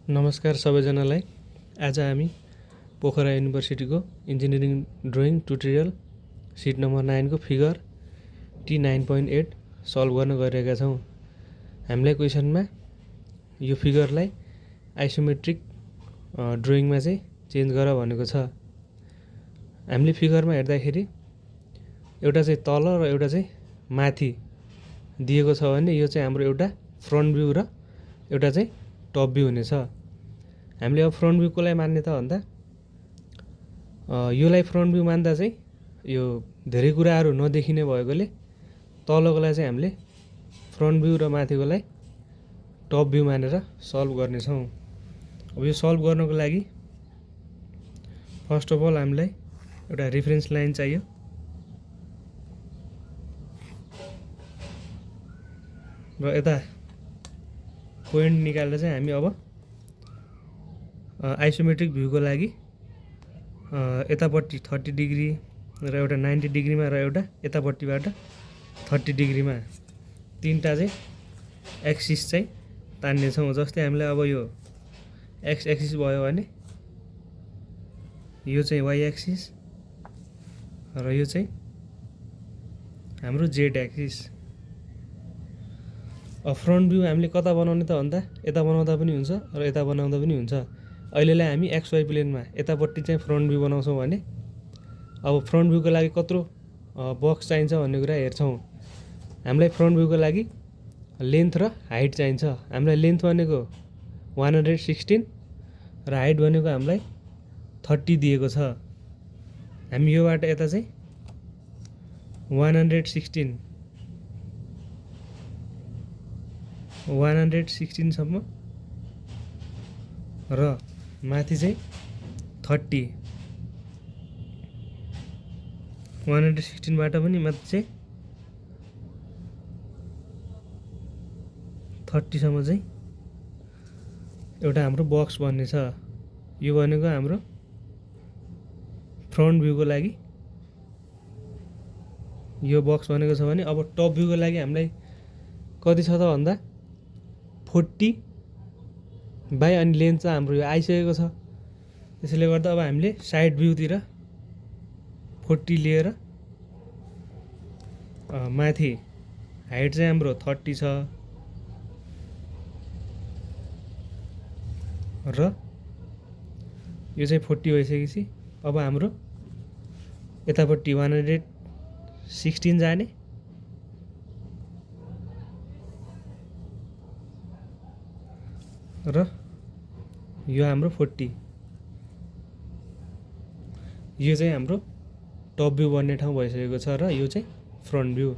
नमस्कार सबैजनालाई। आज हामी पोखरा युनिभर्सिटीको engineering drawing tutorial sheet number 9 को फिगर T9.8 सल्भ गर्न गइरहेका छौँ। हामीलाई क्वेसनमा यो फिगरलाई आइसोमेट्रिक ड्रइङमा चाहिँ चेन्ज गर भनेको छ। हामीले फिगरमा हेर्दाखेरि एउटा चाहिँ तल र एउटा चाहिँ माथि दिएको छ भने यो चाहिँ हाम्रो एउटा फ्रन्ट भ्यू र एउटा चाहिँ टप भ्यू हुनेछ। हामीले अब फ्रन्ट भ्यूकोलाई मान्ने त भन्दा योलाई फ्रन्ट भ्यू मान्दा चाहिँ यो धेरै कुराहरू नदेखिने भएकोले तलकोलाई चाहिँ हामीले फ्रन्ट भ्यू र माथिकोलाई टप भ्यू मानेर सल्भ गर्नेछौँ। अब यो सल्भ गर्नको लागि फर्स्ट अफ अल हामीलाई एउटा रेफरेन्स लाइन चाहियो। र यता पोइन्ट निकालेर चाहिँ हामी अब आइसोमेट्रिक भ्यूको लागि यतापट्टि 30 डिग्री र एउटा 90 डिग्रीमा र एउटा यतापट्टिबाट 30 डिग्रीमा तीनटा चाहिँ एक्सिस चाहिँ तान्नेछौँ। जस्तै हामीलाई अब यो एक्स एक्सिस भयो भने यो चाहिँ वाइ एक्सिस र यो चाहिँ हाम्रो जेड एक्सिस। अब फ्रन्ट भ्यू हामीले कता बनाउने त भन्दा यता बनाउँदा पनि हुन्छ र यता बनाउँदा पनि हुन्छ। अहिलेलाई हामी एक्स वाइ प्लेनमा यतापट्टि चाहिँ फ्रन्ट भ्यू बनाउँछौँ भने अब फ्रन्ट भ्यूको लागि कत्रो बक्स चाहिन्छ भन्ने कुरा हेर्छौँ। हामीलाई फ्रन्ट भ्यूको लागि लेन्थ र हाइट चाहिन्छ। हामीलाई लेन्थ भनेको 116 र हाइट भनेको हामीलाई 30 दिएको छ। हामी योबाट यता चाहिँ 116 सम्म र माथि चाहिँ 30 116बाट पनि माथि चाहिँ 30 सम्म चाहिँ एउटा हाम्रो बक्स बन्ने छ। यो भनेको हाम्रो फ्रन्ट भ्यूको लागि यो बक्स बनेको छ भने अब टप भ्यूको लागि हामीलाई कति छ त भन्दा 40 बाई अनि लेन्थ चाहिँ हाम्रो यो आइसकेको छ। त्यसैले गर्दा अब हामीले साइड भ्यूतिर 40 लिएर माथि हाइट चाहिँ हाम्रो 30 छ र यो चाहिँ 40 भइसकेपछि अब हाम्रो यतापट्टि 116 जाने र यो हाम्रो 40 यो चाहिँ हाम्रो टप भ्यू बन्ने ठाउँ भइसकेको छ र यो चाहिँ फ्रन्ट भ्यू।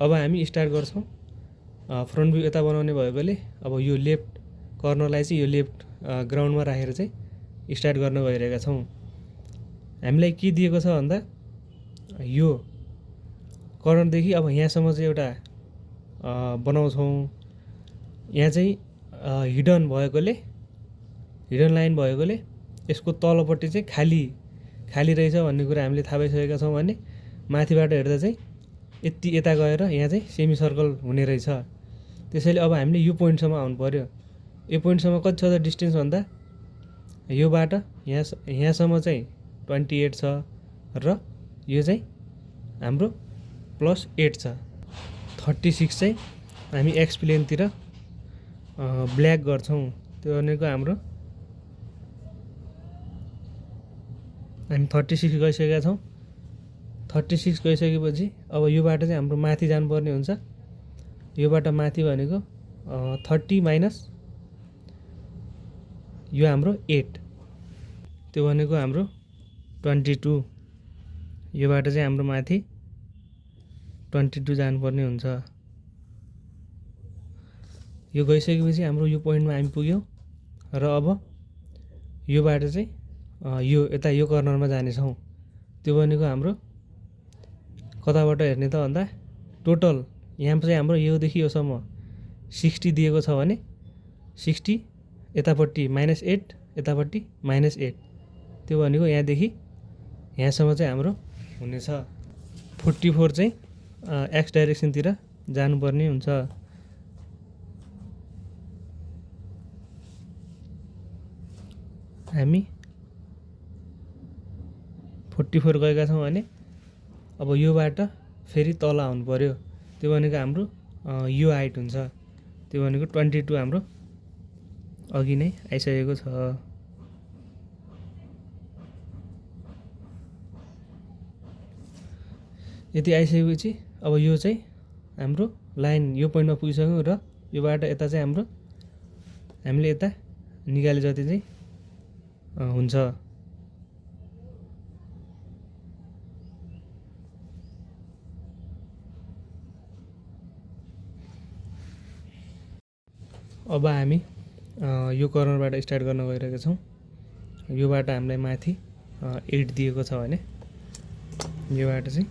अब हामी स्टार्ट गर्छौँ। फ्रन्ट भ्यू यता बनाउने भएकोले अब यो लेफ्ट कर्नरलाई चाहिँ यो लेफ्ट ग्राउन्डमा राखेर चाहिँ स्टार्ट गर्न गइरहेका छौँ। हामीलाई के दिएको छ भन्दा यो कर्नरदेखि अब यहाँसम्म चाहिँ एउटा बनाउँछौँ। यहाँ चाहिँ हिडन लाइन भएकोले यसको तलपट्टि चाहिँ खाली रहेछ भन्ने कुरा हामीले थाहा पाइसकेका छौँ भने माथिबाट हेर्दा चाहिँ यति यता गएर यहाँ चाहिँ सेमी सर्कल हुने रहेछ। त्यसैले अब हामीले यो पोइन्टसम्म आउनु पर्यो। यो पोइन्टसम्म कति छ त डिस्टेन्स भन्दा योबाट यहाँसम्म चाहिँ 28 छ र यो चाहिँ हाम्रो +8 छ। 36 चाहिँ हामी एक्स प्लेनतिर ब्ल्याक गर्छौँ। त्यो भनेको हाम्रो हामी 36 गइसकेका छौँ। 36 गइसकेपछि अब योबाट चाहिँ हाम्रो माथि जानुपर्ने हुन्छ। योबाट माथि भनेको 30 माइनस यो हाम्रो 8 त्यो भनेको हाम्रो 22। योबाट चाहिँ हाम्रो माथि 22 जानुपर्ने हुन्छ। यो गइसकेपछि हाम्रो यो पोइन्टमा हामी पुग्यौँ र अब योबाट चाहिँ यो यता यो कर्नरमा जानेछौँ। त्यो भनेको हाम्रो कताबाट हेर्ने त भन्दा टोटल यहाँ चाहिँ हाम्रो योदेखि योसम्म 60 दिएको छ भने 60 यतापट्टि -8 यतापट्टि -8 त्यो भनेको यहाँदेखि यहाँसम्म चाहिँ हाम्रो हुनेछ। 44 चाहिँ एक्स डाइरेक्सनतिर जानुपर्ने हुन्छ। हामी 44 गएका छौँ भने अब योबाट फेरि तल आउनु पर्यो। त्यो भनेको हाम्रो यो हाइट हुन्छ। त्यो भनेको 22 हाम्रो अघि नै आइसकेको छ। यति आइसकेपछि अब यो चाहिँ हाम्रो लाइन यो पोइन्टमा पुगिसक्यौँ र योबाट यता चाहिँ हाम्रो हामीले यता निकाले जति चाहिँ हुन्छ। अब हामी यो कर्नरबाट स्टार्ट गर्न गइरहेका छौँ। योबाट हामीलाई माथि 8 दिएको छ भने योबाट चाहिँ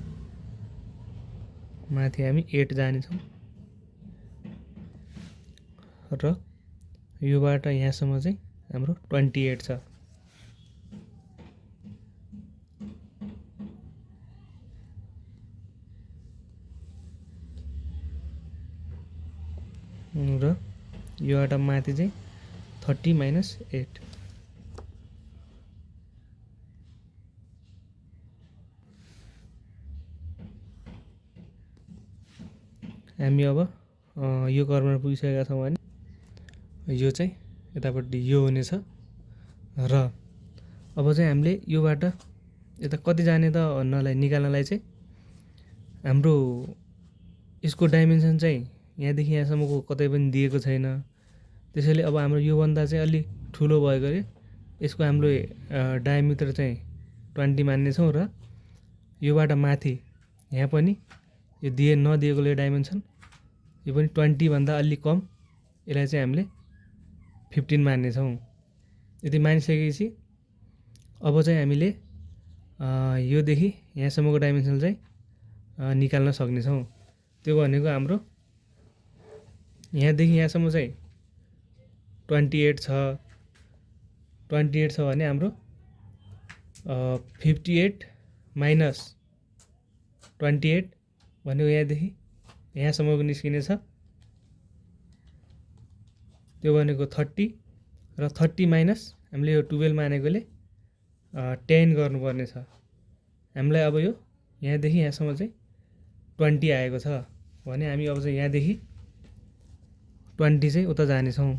माथि हामी 8 जानेछौँ र योबाट यहाँसम्म चाहिँ हाम्रो 28 छ। र योबाट माथि चाहिँ 30 - 8। हामी अब यो कर्नर पुगिसकेका छौँ भने यो चाहिँ यतापट्टि यो हुनेछ र अब चाहिँ हामीले योबाट यता कति जाने त भन्नलाई निकाल्नलाई चाहिँ हाम्रो यसको डाइमेन्सन चाहिँ यहाँदेखि यहाँसम्मको कतै पनि दिएको छैन। त्यसैले अब हाम्रो योभन्दा चाहिँ अलि ठुलो भएकोले यसको हाम्रो डायमिटर चाहिँ 20 मान्नेछौँ र योबाट माथि यहाँ पनि यो नदिएकोले डाइमेन्सन यो पनि 20 भन्दा अलि कम, यसलाई चाहिँ हामीले 15 मान्नेछौँ। यति मानिसकेपछि अब चाहिँ हामीले योदेखि यहाँसम्मको डाइमेन्सन चाहिँ निकाल्न सक्नेछौँ। त्यो भनेको हाम्रो यहाँदेखि यहाँसम्म चाहिँ 28 छ। 28 छ भने हाम्रो 58 - 28 भनेको यहाँदेखि यहाँसम्मको निस्किनेछ। त्यो भनेको 30 र 30 माइनस हामीले यो 12 मानेकोले 10 गर्नुपर्ने छ। हामीलाई अब यो यहाँदेखि यहाँसम्म चाहिँ 20 आएको छ भने हामी अब चाहिँ यहाँदेखि 20 चाहिँ उता जानेछौँ।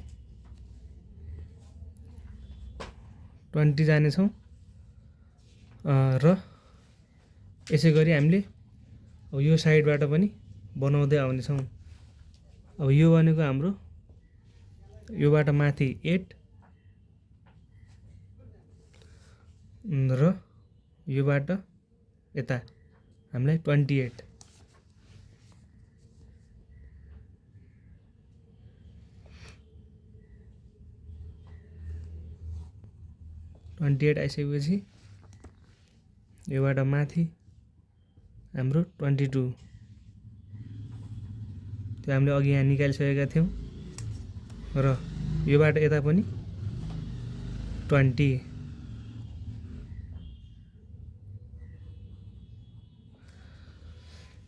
20 जानेछौँ र यसै गरी हामीले अब यो साइडबाट पनि बनाउँदै आउनेछौँ। अब यो भनेको हाम्रो योबाट माथि 8 र योबाट यता हामीलाई 28। आइसकेपछि योबाट माथि हाम्रो 22। त्यो हामीले अघि यहाँ निकालिसकेका थियौँ र योबाट यता पनि 20।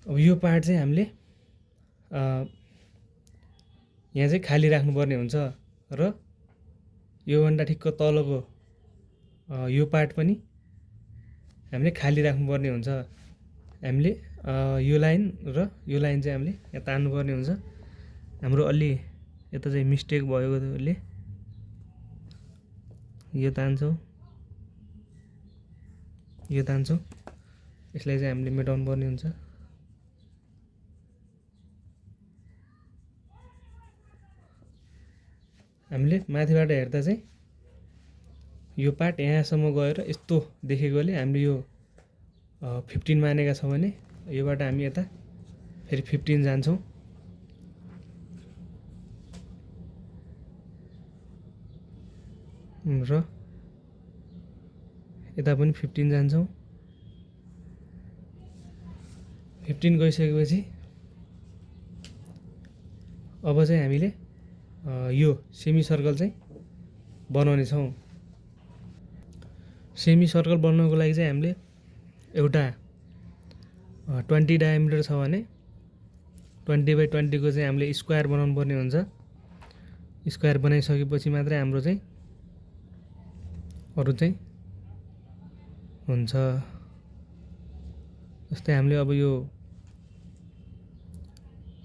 अब यो पार्ट चाहिँ हामीले यहाँ चाहिँ खाली राख्नुपर्ने हुन्छ र योभन्दा ठिक्क तलको यो पार्ट पनि हामीले खाली राख्नुपर्ने हुन्छ। हामीले यो लाइन र यो लाइन चाहिँ हामीले यहाँ तान्नुपर्ने हुन्छ। हाम्रो अलि यता चाहिँ मिस्टेक भएकोले यो तान्छौँ, यो तान्छौँ। यसलाई चाहिँ हामीले मेटाउनु पर्ने हुन्छ। हामीले माथिबाट हेर्दा चाहिँ यो पार्ट यहाँसम्म गएर यस्तो देखेकोले हामीले यो 15 मानेका छौँ भने योबाट हामी यता फेरि 15 जान्छौँ र यता पनि 15 जान्छौँ। 15 गइसकेपछि अब चाहिँ हामीले यो सेमी सर्कल चाहिँ बनाउने छौँ। सेमी सर्कल बनाउनको लागि चाहिँ हामीले एउटा 20 डायमिटर छ भने 20/20 को चाहिँ हामीले स्क्वायर बनाउनु पर्ने हुन्छ। स्क्वायर बनाइसकेपछि मात्रै हाम्रो चाहिँ अरू चाहिँ हुन्छ। जस्तै हामीले अब यो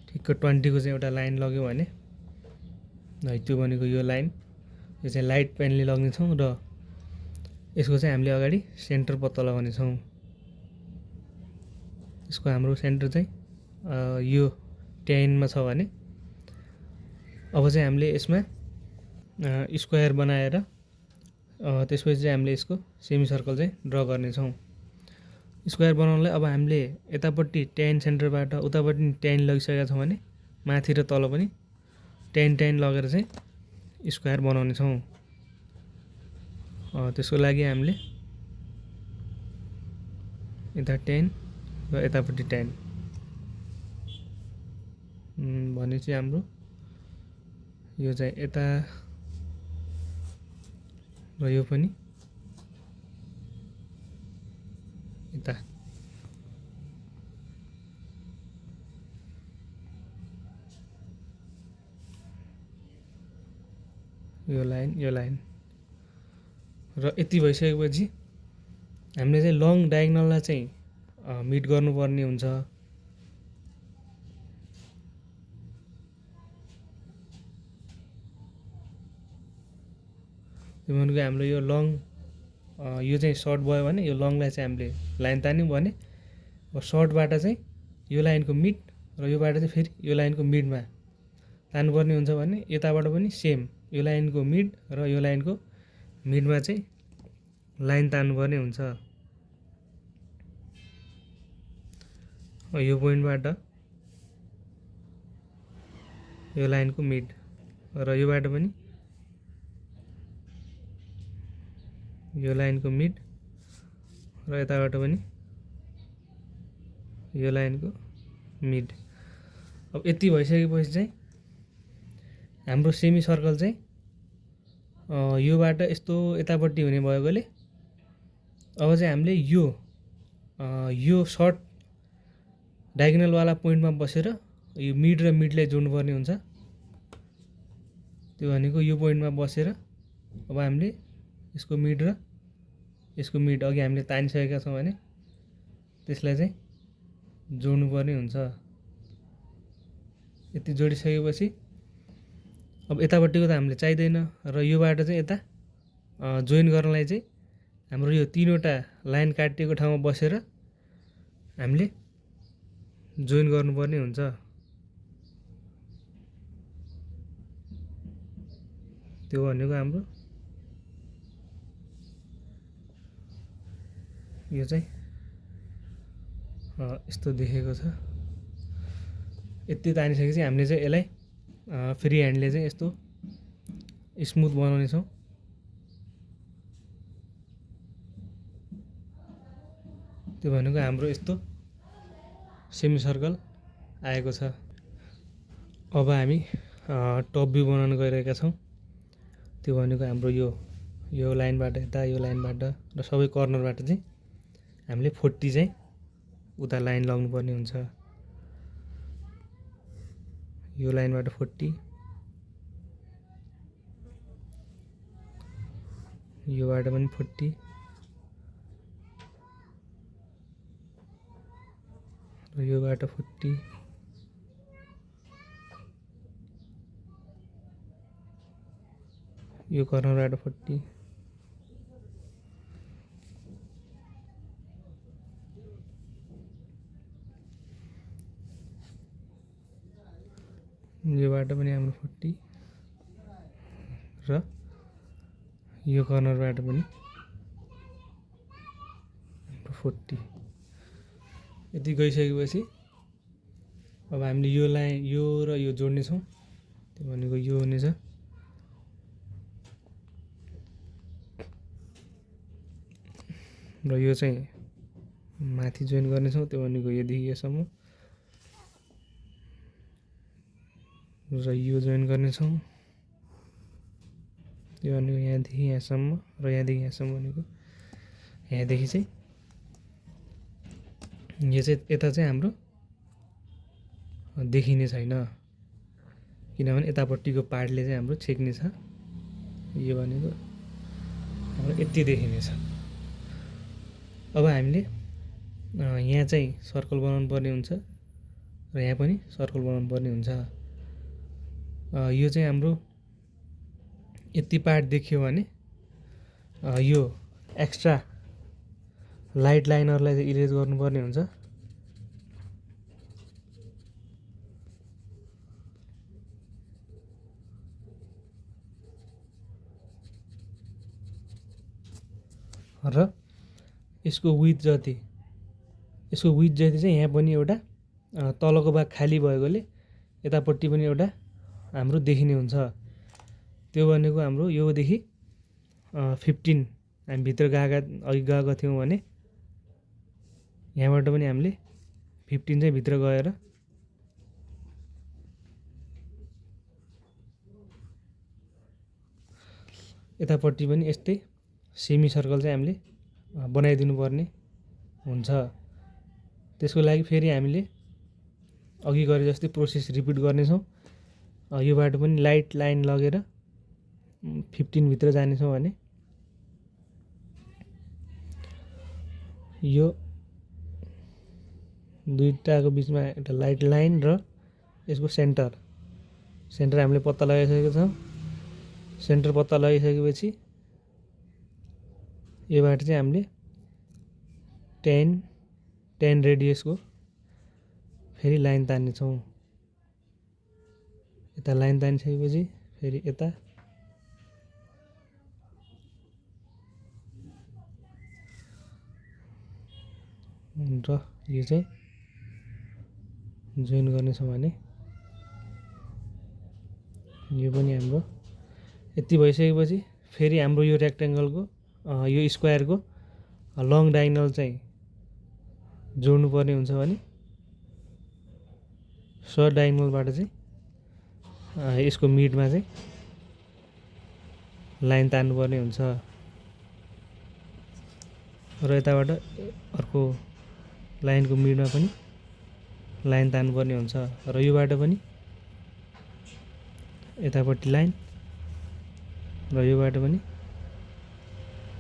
ठिक्क 20 को चाहिँ एउटा लाइन लग्यो भने है, त्यो भनेको यो लाइन, यो चाहिँ लाइट पेनले लग्नेछौँ र यसको चाहिँ हामीले अगाडि सेन्टर पत्ता लगाउनेछौँ। यसको हाम्रो सेन्टर चाहिँ यो 10 मा छ भने अब चाहिँ हामीले यसमा स्क्वायर बनाएर त्यसपछि चाहिँ हामीले यसको सेमी सर्कल चाहिँ ड्र गर्नेछौँ। स्क्वायर बनाउनलाई अब हामीले यतापट्टि 10 सेन्टरबाट उतापट्टि 10 लगिसकेका छौँ भने माथि र तल पनि 10 लगेर चाहिँ स्क्वायर बनाउनेछौँ। त्यसको लागि हामीले यता 10 र यतापट्टि 10 भनेपछि हाम्रो यो चाहिँ यता र यो पनि यता। यो लाइन र यति भइसकेपछि हामीले चाहिँ लङ डायगनललाई चाहिँ मिट गर्नुपर्ने हुन्छ। त्यो भनेको हाम्रो यो लङ यो चाहिँ सर्ट भयो भने यो लङलाई चाहिँ हामीले लाइन तान्यौँ भने सर्टबाट चाहिँ यो लाइनको मिड र योबाट चाहिँ फेरि यो लाइनको मिडमा तान्नुपर्ने हुन्छ भने यताबाट पनि सेम यो लाइनको मिड र यो लाइनको मिडमा चाहिँ लाइन तान्नुपर्ने हुन्छ। यो पोइन्टबाट यो लाइनको मिड र योबाट पनि यो लाइनको मिड र यताबाट पनि यो लाइनको मिड। अब यति भइसकेपछि चाहिँ हाम्रो सेमी सर्कल चाहिँ योबाट यस्तो यतापट्टि हुने भएकोले अब चाहिँ हामीले यो सर्ट डायगोनलवाला पोइन्टमा बसेर यो मिड र मिडलाई जोड्नुपर्ने हुन्छ। त्यो भनेको यो पोइन्टमा बसेर अब हामीले यसको मिड र यसको मिड अघि हामीले तानिसकेका छौँ भने त्यसलाई चाहिँ जोड्नुपर्ने हुन्छ। यति जोडिसकेपछि अब यतापट्टिको त हामीले चाहिँदैन र योबाट चाहिँ यता जोइन गर्नलाई चाहिँ हाम्रो यो तीनवटा लाइन काटिएको ठाउँमा बसेर हामीले जोइन गर्नुपर्ने हुन्छ। त्यो भनेको हाम्रो यो चाहिँ यस्तो देखेको छ। यति तानिसकेपछि हामीले चाहिँ यसलाई फ्री ह्यान्डले चाहिँ यस्तो स्मुथ बनाउने छौँ। त्यो भनेको हाम्रो यस्तो सेमी सर्कल आएको छ। अब हामी टप भ्यू बनाउन गइरहेका छौँ। त्यो भनेको हाम्रो यो लाइनबाट यता यो लाइनबाट र सबै कर्नरबाट चाहिँ हामीले 40 चाहिँ उता लाइन लाग्नुपर्ने हुन्छ। यो लाइनबाट 40 योबाट पनि 40 र योबाट 40 यो कर्नरबाट 40 योबाट पनि हाम्रो 40 र यो कर्नरबाट पनि 40। यति गइसकेपछि अब हामीले यो लाइन यो र यो जोड्ने छौँ। त्यो भनेको यो हुनेछ र यो चाहिँ माथि जोइन गर्नेछौँ। त्यो भनेको यदेखि यसम्म र यो जोइन गर्नेछौँ। त्यो भनेको यहाँदेखि यहाँसम्म र यहाँदेखि यहाँसम्म भनेको यहाँदेखि चाहिँ यो चाहिँ यता चाहिँ हाम्रो देखिने छैन, किनभने यतापट्टिको पार्टले चाहिँ हाम्रो छेक्ने छ। यो भनेको हाम्रो यति देखिनेछ। अब हामीले यहाँ चाहिँ सर्कल बनाउनु पर्ने हुन्छ र यहाँ पनि सर्कल बनाउनु पर्ने हुन्छ। यो चाहिँ हाम्रो यति पार्ट देखियो भने यो एक्स्ट्रा लाइट लाइनरलाई चाहिँ इरेज गर्नुपर्ने हुन्छ। र यसको विड्थ जति चाहिँ यहाँ पनि एउटा तलको भाग खाली भएकोले यतापट्टि पनि एउटा हाम्रो देखिने हुन्छ। त्यो भनेको हाम्रो योदेखि 15 हामी भित्र अघि गएका थियौँ भने यहाँबाट पनि हामीले 15 चाहिँ भित्र गएर यतापट्टि पनि यस्तै सेमी सर्कल चाहिँ हामीले बनाइदिनु पर्ने हुन्छ। त्यसको लागि फेरि हामीले अघि गरे जस्तै प्रोसेस रिपिट गर्नेछौँ। यो बाटो पनि लाइट लाइन लगेर 15 भित्र जानेछौँ भने यो दुईटाको बिचमा एउटा लाइट लाइन र यसको सेन्टर हामीले पत्ता लगाइसकेका छौँ। सेन्टर पत्ता लगाइसकेपछि यो बाटो चाहिँ हामीले 10 रेडियसको फेरि लाइन तान्नेछौँ। यता लाइन तानिसकेपछि फेरि यता र यो चाहिँ जोइन गर्नेछौँ भने यो पनि हाम्रो यति भइसकेपछि फेरि हाम्रो यो रेक्टेङ्गलको यो स्क्वायरको लङ डायगोनल चाहिँ जोड्नु पर्ने हुन्छ भने सर्ट डायगोनलबाट चाहिँ यसको मिडमा चाहिँ लाइन तान्नुपर्ने हुन्छ र यताबाट अर्को लाइनको मिडमा पनि लाइन तान्नुपर्ने हुन्छ र योबाट पनि यतापट्टि लाइन र योबाट पनि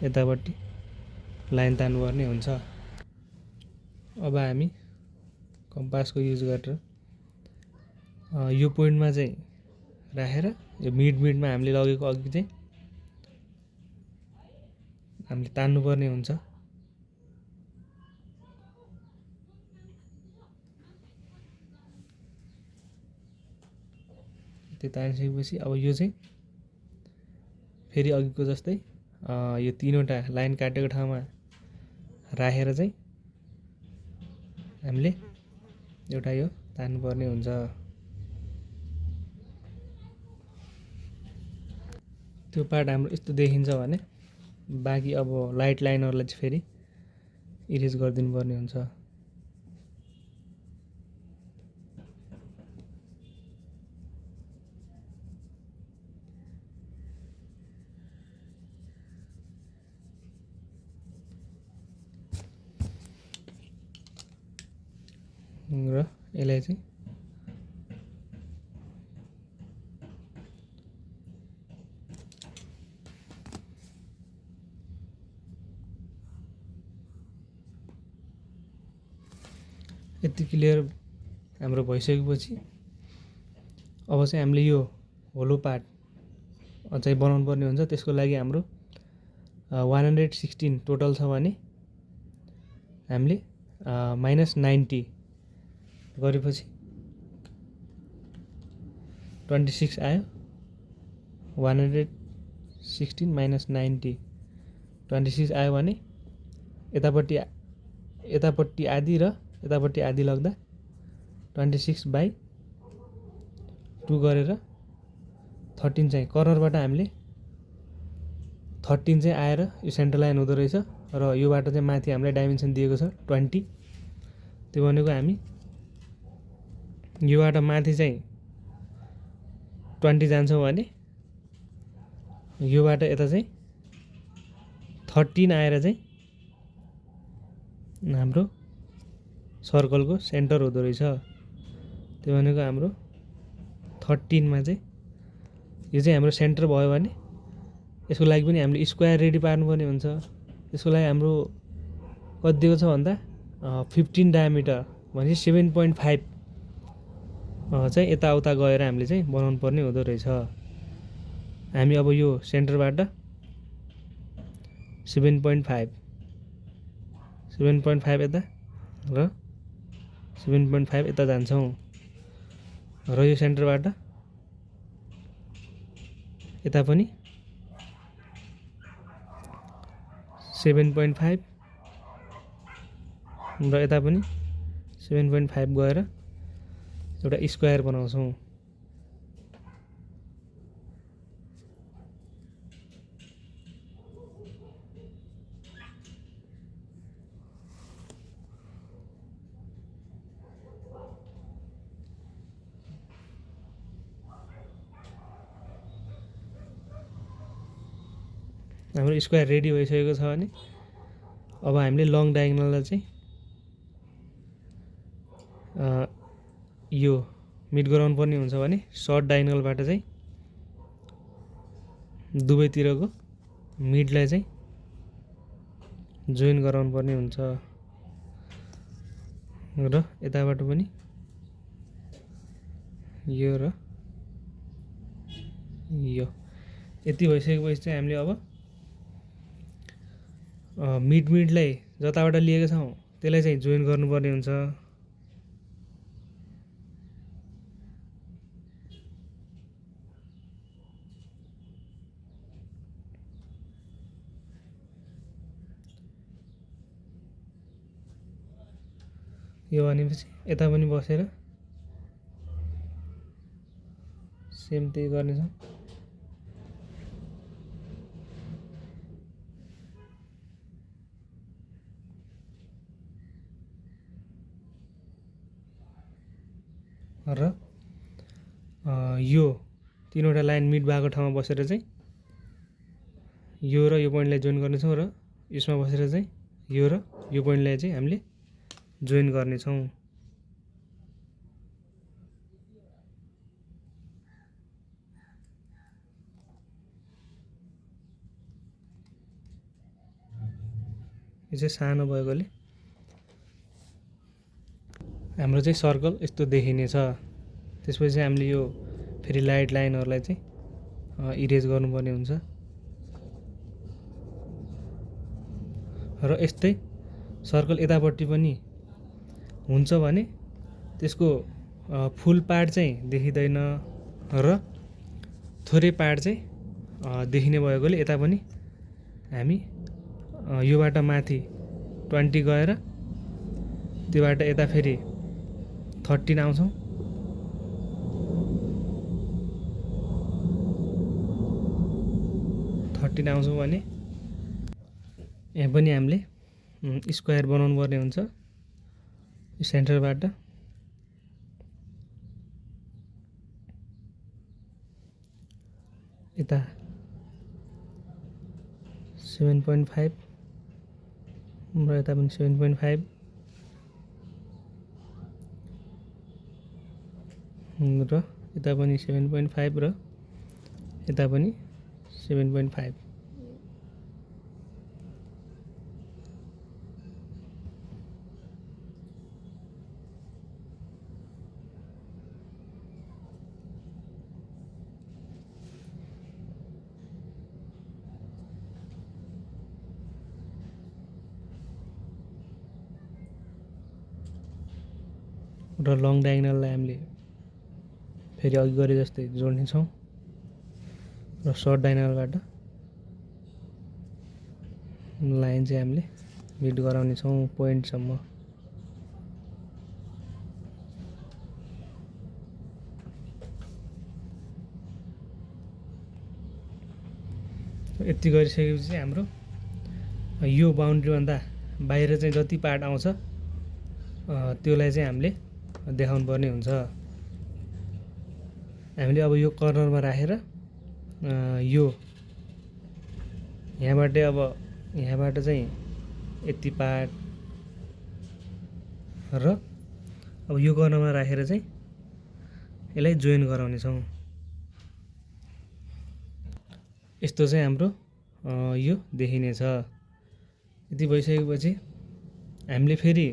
यतापट्टि लाइन तान्नुपर्ने हुन्छ। अब हामी कम्पासको युज गरेर यो पोइन्टमा चाहिँ राखेर यो मिडमा हामीले लगेको अघि चाहिँ हामीले तान्नुपर्ने हुन्छ। त्यो तानिसकेपछि अब यो चाहिँ फेरि अघिको जस्तै यो तीनवटा लाइन काटेको ठाउँमा राखेर चाहिँ हामीले एउटा यो तान्नुपर्ने हुन्छ। त्यो पार्ट हाम्रो यस्तो देखिन्छ भने बाँकी अब लाइट लाइनहरूलाई चाहिँ फेरि इरेज गरिदिनु पर्ने हुन्छ। र यसलाई चाहिँ यति क्लियर हाम्रो भइसकेपछि अब चाहिँ हामीले यो होलो पार्ट चाहिँ बनाउनु पर्ने हुन्छ। त्यसको लागि हाम्रो 116 टोटल छ भने हामीले -90 गरेपछि 26 आयो। 116 - 90 26 आयो भने यतापट्टि आधी र यतापट्टि आधी लाग्दा 26/2 गरेर 13 चाहिँ कर्नरबाट हामीले 13 चाहिँ आएर यो सेन्टर लाइन हुँदो रहेछ र यो बाटो चाहिँ माथि हामीलाई डाइमेन्सन दिएको छ 20। त्यो भनेको हामी यो बाटो माथि चाहिँ 20 जान्छौँ भने यो बाटो यता चाहिँ 13 आएर चाहिँ हाम्रो सर्कलको सेन्टर हुँदो रहेछ। त्यो भनेको हाम्रो 13 मा चाहिँ यो चाहिँ हाम्रो सेन्टर भयो भने यसको लागि पनि हामीले स्क्वायर रेडी पार्नुपर्ने हुन्छ। यसको लागि हाम्रो कति दिएको छ भन्दा 15 डायमिटर भनेपछि 7.5 चाहिँ यताउता गएर हामीले चाहिँ बनाउनु पर्ने हुँदो रहेछ। हामी अब यो सेन्टरबाट 7.5 यता र 7.5 यता जान्छौँ र यो सेन्टरबाट यता पनि 7.5 र यता पनि 7.5 गएर एउटा स्क्वायर बनाउँछौँ। हाम्रो स्क्वायर रेडी भइसकेको छ भने अब हामीले लङ डायगोनललाई चाहिँ यो मिट गराउनु पर्ने हुन्छ भने सर्ट डायगोनलबाट चाहिँ दुवैतिरको मिडलाई चाहिँ जोइन गराउनु पर्ने हुन्छ र यताबाट पनि यो र यो यति भइसकेपछि चाहिँ हामीले अब मिडलाई जताबाट लिएका छौँ त्यसलाई चाहिँ जोइन गर्नुपर्ने हुन्छ। यो भनेपछि यता पनि बसेर सेम त्यही गर्नेछौँ। र यो तीनवटा लाइन मिड भएको ठाउँमा बसेर चाहिँ यो र यो पोइन्टलाई जोइन गर्नेछौँ र यसमा बसेर चाहिँ यो र यो पोइन्टलाई चाहिँ हामीले जोइन गर्नेछौँ। यो चाहिँ सानो भएकोले हाम्रो चाहिँ सर्कल यस्तो देखिनेछ। त्यसपछि चाहिँ हामीले यो फेरि लाइट लाइनहरूलाई चाहिँ इरेज गर्नुपर्ने हुन्छ र यस्तै सर्कल यतापट्टि पनि हुन्छ भने त्यसको फुल पार्ट चाहिँ देखिँदैन र थोरै पार्ट चाहिँ देखिने भएकोले यता पनि हामी योबाट माथि 20 गएर त्योबाट यता फेरि 13 आउँछौँ। भने यहाँ पनि हामीले स्क्वायर बनाउनु पर्ने हुन्छ। सेन्टरबाट यता 7.5 र यता पनि 7.5 र यता पनि 7.5 र यता पनि 7.5। र लङ डायगोनललाई हामीले फेरि अघि गरे जस्तै जोड्नेछौँ र सर्ट डायगोनलबाट लाइन चाहिँ हामीले मिट गराउनेछौँ पोइन्टसम्म। यति गरिसकेपछि चाहिँ हाम्रो यो बाउन्ड्रीभन्दा बाहिर चाहिँ जति पार्ट आउँछ त्योलाई चाहिँ हामीले देखाउनु पर्ने हुन्छ। हामीले अब यो कर्नरमा राखेर यो यहाँबाट चाहिँ यति पार्ट र अब यो कर्नरमा राखेर चाहिँ यसलाई जोइन गराउनेछौँ। यस्तो चाहिँ हाम्रो यो देखिनेछ। यति भइसकेपछि हामीले फेरि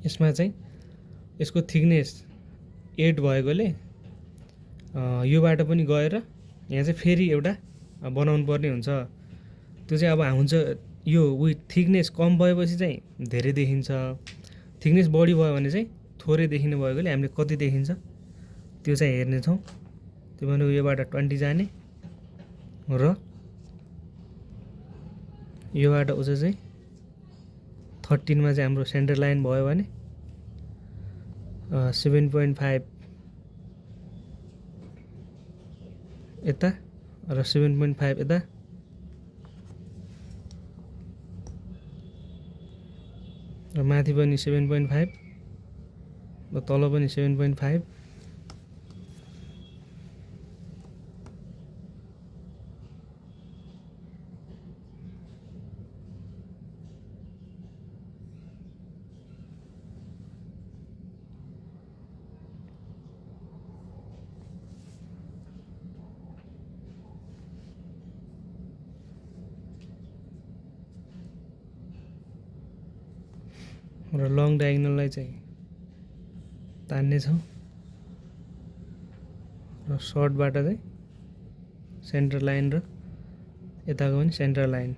यसमा चाहिँ यसको थिकनेस 8 भएकोले योबाट पनि गएर यहाँ चाहिँ फेरि एउटा बनाउनु पर्ने हुन्छ। त्यो चाहिँ अब हुन्छ यो थिकनेस कम भएपछि चाहिँ धेरै देखिन्छ, थिकनेस बढी भयो भने चाहिँ थोरै देखिने भएकोले हामीले कति देखिन्छ त्यो चाहिँ हेर्नेछौँ। त्यो भनेको योबाट 20 जाने र योबाट उता चाहिँ 13 मा चाहिँ हाम्रो सेन्टर लाइन भयो भने 7.5 यता र 7.5 यता र माथि पनि 7.5 र तल पनि 7.5 र लङ डायगोनललाई चाहिँ तान्नेछौँ र सर्टबाट चाहिँ सेन्टर लाइन र यताको पनि सेन्टर लाइन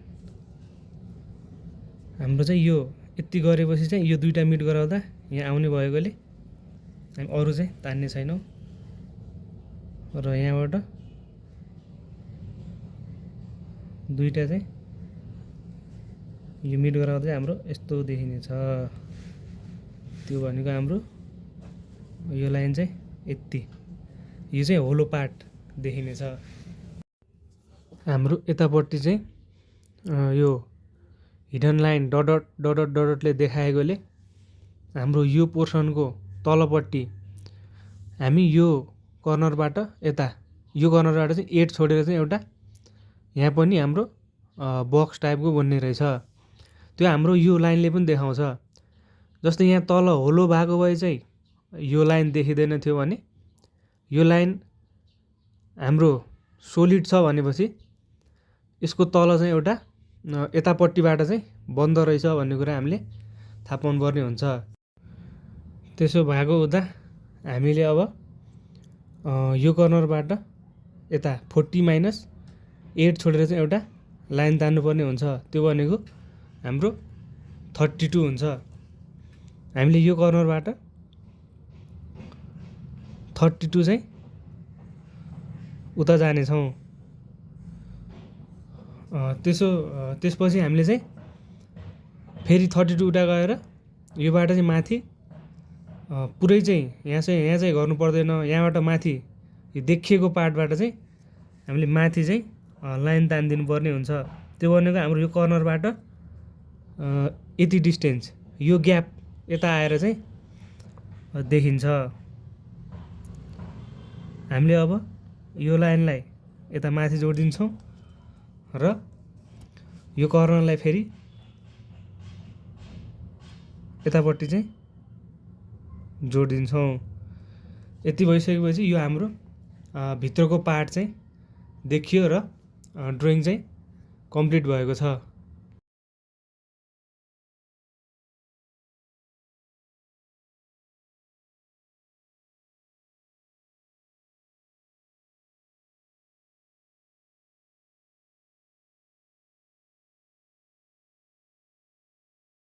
हाम्रो चाहिँ यो यति गरेपछि चाहिँ यो दुईटा मिट गराउँदा यहाँ आउने भएकोले हामी अरू चाहिँ तान्ने छैनौँ र यहाँबाट दुईटा चाहिँ यो मिट गराउँदा चाहिँ हाम्रो यस्तो देखिनेछ। त्यो भनेको हाम्रो यो लाइन चाहिँ यति, यो चाहिँ होलो पार्ट देखिनेछ। हाम्रो यतापट्टि चाहिँ यो हिडन लाइन डटले देखाएकोले हाम्रो यो पोर्सनको तलपट्टि हामी यो कर्नरबाट यता यो कर्नरबाट चाहिँ 8 छोडेर चाहिँ एउटा यहाँ पनि हाम्रो बक्स टाइपको बन्ने रहेछ। त्यो हाम्रो यो लाइनले पनि देखाउँछ। जस्तै यहाँ तल होलो भएको भए चाहिँ यो लाइन देखिँदैन थियो भने यो लाइन हाम्रो सोलिड छ भनेपछि यसको तल चाहिँ एउटा यतापट्टिबाट चाहिँ बन्द रहेछ भन्ने कुरा हामीले थाहा पाउनुपर्ने हुन्छ। त्यसो भएको हुँदा हामीले अब यो कर्नरबाट यता 40 - 8 छोडेर चाहिँ एउटा लाइन तान्नुपर्ने हुन्छ। त्यो भनेको हाम्रो 32 हुन्छ। हामीले यो कर्नरबाट 32 चाहिँ उता जानेछौँ। त्यसपछि हामीले चाहिँ फेरि 32 उता गएर योबाट चाहिँ माथि पुरै चाहिँ यहाँ चाहिँ गर्नु पर्दैन। यहाँबाट माथि यो देखिएको पार्टबाट चाहिँ हामीले माथि चाहिँ लाइन तानिदिनु पर्ने हुन्छ। त्यो भनेको हाम्रो यो कर्नरबाट यति डिस्टेन्स, यो ग्याप यता आएर चाहिँ देखिन्छ। हामीले अब यो लाइनलाई यता माथि जोडिदिन्छौँ र यो कर्नरलाई फेरि यतापट्टि चाहिँ जोडिदिन्छौँ। यति भइसकेपछि यो हाम्रो भित्रको पार्ट चाहिँ देखियो र ड्रइङ चाहिँ कम्प्लिट भएको छ।